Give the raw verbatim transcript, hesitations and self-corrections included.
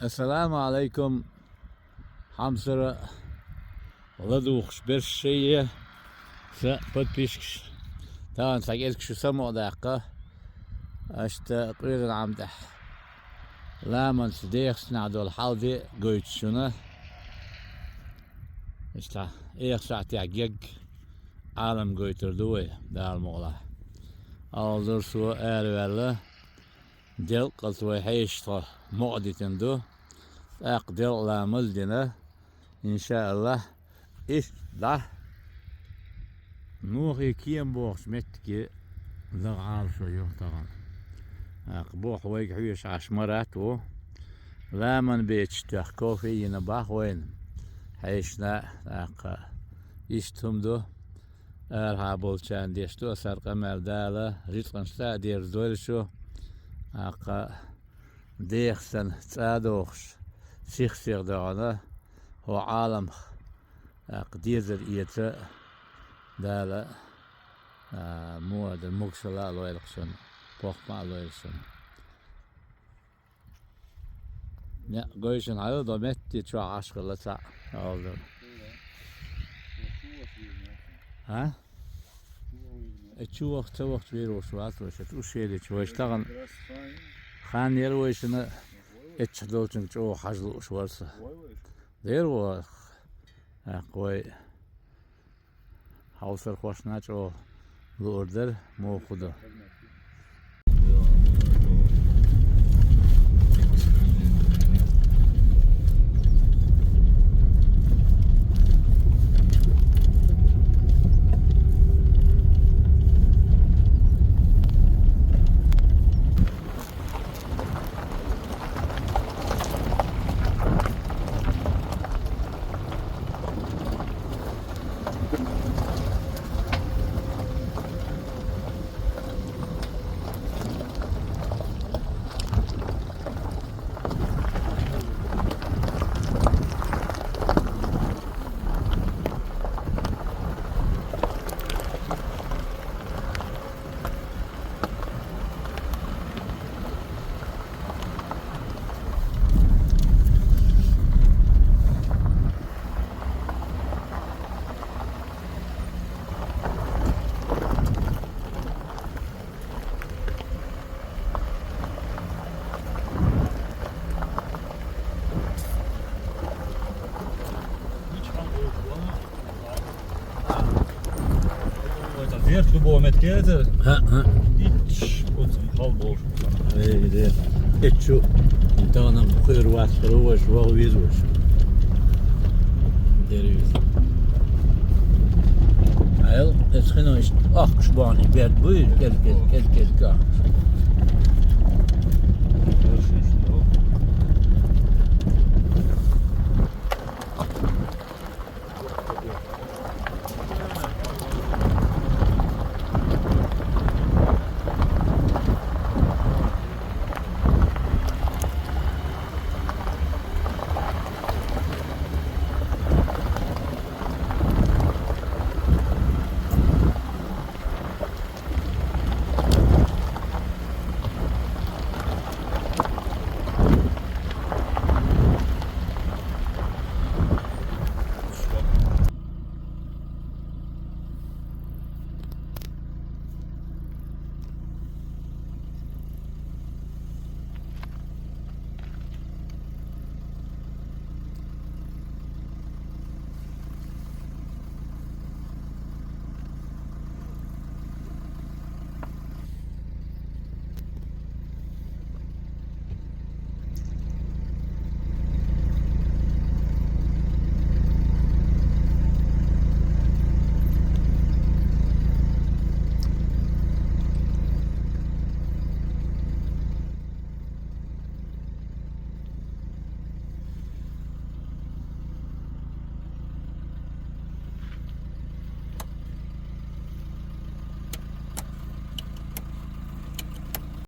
Ассаламу Ӏалайкум, хьамсара ладугӀуш берш шайе, са подписчикаш. Тахана цхьа кӀезиг шу самукъадаьккха, аша къоьзан Ӏам тӀехь ламанца дехаснахь долу хьал де гойту шуна. Иштта, эха сахьтехь герга Ӏалам гойтур ду вай, Дала мукъалахь. Алла зур со араваьлла, делкъалц вай хьешашца мукъа дитина ду. ТӀаккха делкъа ламаз а дина, иншааллахь, иштта дӀа Нохе кема бохучу меттиге лаха Ӏалашо ю тахана. ТӀаккха боху вайга хьоьжуш Ӏаш Марат ву. Ламан бечу тӀехь кофе йина боху вайна. Хьешна, тӀаккха иштта хӀума ду. Арахьа болчарна деш ду аса къамел, Дала рицкъанаш цкъа а дерзадойла шу. ТӀаккха дехаснарш цӀа а дохуш, сих-сиха догӀана хӀокху Ӏаламах, тӀаккха дезар эца Дала, а, муха дан могушалла а лойла шуна, похӀма а лойла шуна. Некъ гой шуна хьайла, до метте чохь Ӏаш хилла цхьаъ, хьалха. ХӀа? Э, чу вахча, ца вахча вер волуш вац вай шаьш, уьш елича вайша тахана. Хан яра вайшина, эццахь долчуьнга чӀогӀа хьажа лууш вара со. Дера ву, тӀаккха вай хьовсархошна чӀогӀа луур дара, муха ду. Вай, цхьа зерт хӀу боху меттиг яра иза? ХӀаъ, хӀаъ. Итт оццул хала болуш бу сан. Эй, де. Эццу тахана кхуьйр вац хир ву вайша, ваха веза вайша. Дерриг веза. Айла, эцу хино иштта ахкаш бахьана берд буй, кел, кел, кел, кел, кел.